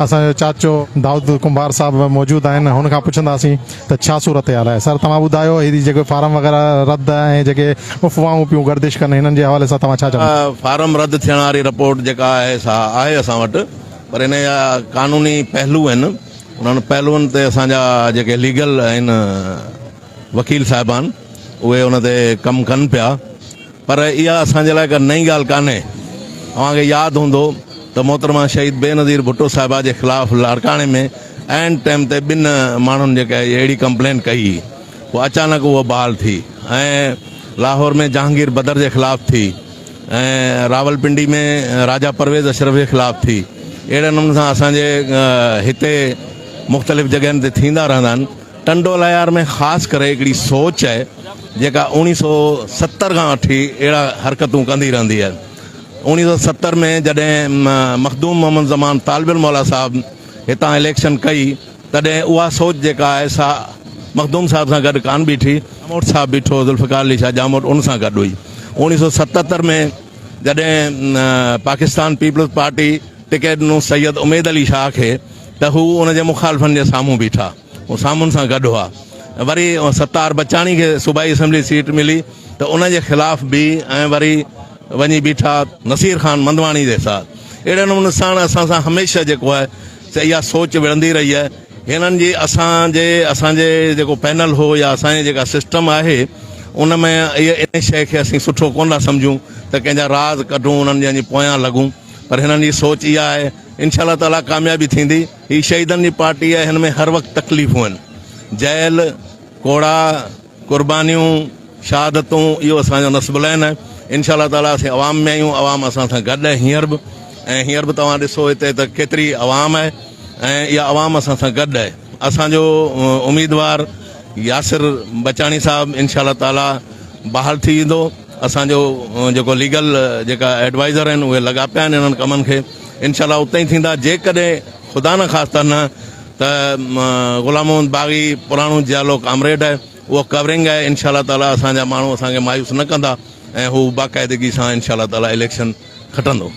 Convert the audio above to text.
اسان جو چاچو دائود ڪنڀار صاحب موجود آهن هن کان پڇنداسين ته ڇا صورتحال آهي سر توهان ٻڌايو هي جيڪي فارم وغيره رد ۽ جيڪي افواهون پيون گردش ڪن هنن جي حوالي سان توهان ڇا چوندا؟ فارم رد ٿيڻ واري رپورٽ جيڪا آهي سا آهي اسان وٽ پر ان جا قانوني پهلو آهن انهن پهلوئن تي اسان جا جيڪي ليگل آهن وڪيل صاحبان اهي ان تي ڪم ڪن پيا پر اها اسان جي لاء ڪا نئين ڳالهه ڪانهي. اوهان کي ياد هوندو ته محترمه شهيد بينظير ڀٽو صاحبه جي خلاف لاڙڪاڻي ۾ عين ٽائيم تي ٻن ماڻهن جيڪا اهڙي ڪمپلين ڪئي هئي پوء اچانڪ اها بحال ٿي ۽ لاهور ۾ جهانگير بدر جي خلاف ٿي ۽ راولپنڊي ۾ راجا پرويز اشرف جي خلاف ٿي. اهڙي نموني سان اسان جي هتي مختلف جڳهين تي ٿيندا رهندا آهن. ٽنڊو الهيار ۾ خاص ڪري هڪڙي سوچ آهي جيڪا اوڻيهه سو 70 کان وٺي اهڙا حرڪتون ڪندي رهندي آهي. اوڻيهه سو 70 ۾ جڏهن مخدوم محمد زمان طالب الموليٰ صاحب هتان اليڪشن ڪئي تڏهن اها سوچ جيڪا آهي سا مخدوم صاحب سان گڏ ڪانه بيٺي. ڄاموٽ صاحب بيٺو، ذوالفقار علي شاهه ڄاموٽ ان سان گڏ هئي. اوڻيهه سو 77 ۾ جڏهن پاڪستان پيپلز پارٽي ٽڪيٽ ڏنو سيد اميد علي شاهه کي ته هو ان جي مخالفن جي سامهون بيٺا. هو سامهون سان گڏ هئا. وري ستار بچاڻي کي صوبائي اسيمبلي سيٽ ملي ته ان جي خلاف به ۽ وري وڃي بيٺا نصير خان مندواڻي جي ساٿ. اهڙي نموني ساڻ اسان سان هميشه جيڪو آهي سي اها سوچ وڙهندي رهي آهي. هنن جي اسان جي اسان جي جيڪو پينل هو يا اسان جي جيڪا سسٽم آهي ان ۾ ان شيء کي اسين سٺو ڪونه ٿا سمجهون ته ڪنهن جا راز ڪڍون انهن جي پويان لڳون پر هنن جي سوچ اها آهي انشاء الله تعاليٰ ڪاميابي ٿيندي. هي شهيدن جي پارٽي آهي هن ۾ هر وقت تڪليفون آهن جيل ڪوڙا قربانيون شهادتون اهو اسان جو نصب العين آهي انشاء الله تعالي اسين عوام ۾ آهيون عوام اسان سان گڏ آهي هينئر به ۽ هينئر به توهان ڏسو هتي ته ڪيتري عوام آهي ۽ اها عوام اسان سان گڏ آهي اسان جو اميدوار ياسر بچاڻي صاحب انشاء الله تعالي بحال ٿي ويندو اسان جو جيڪو ليگل جيڪا ايڊوائزر آهن اهي لڳا پيا آهن انهن ڪمن کي انشاء الله اتي ئي ٿيندا جيڪڏهن خدا نخواسته نه ته غلام محمد باغي پراڻو جيالو ڪامريڊ آهي اهو ڪورنگ آهي انشاء الله تعالي اسان جا ماڻهو اسان کي مايوس نه ڪندا ۽ هو باقاعدگي سان انشاء الله تعالي اليڪشن کٽندو.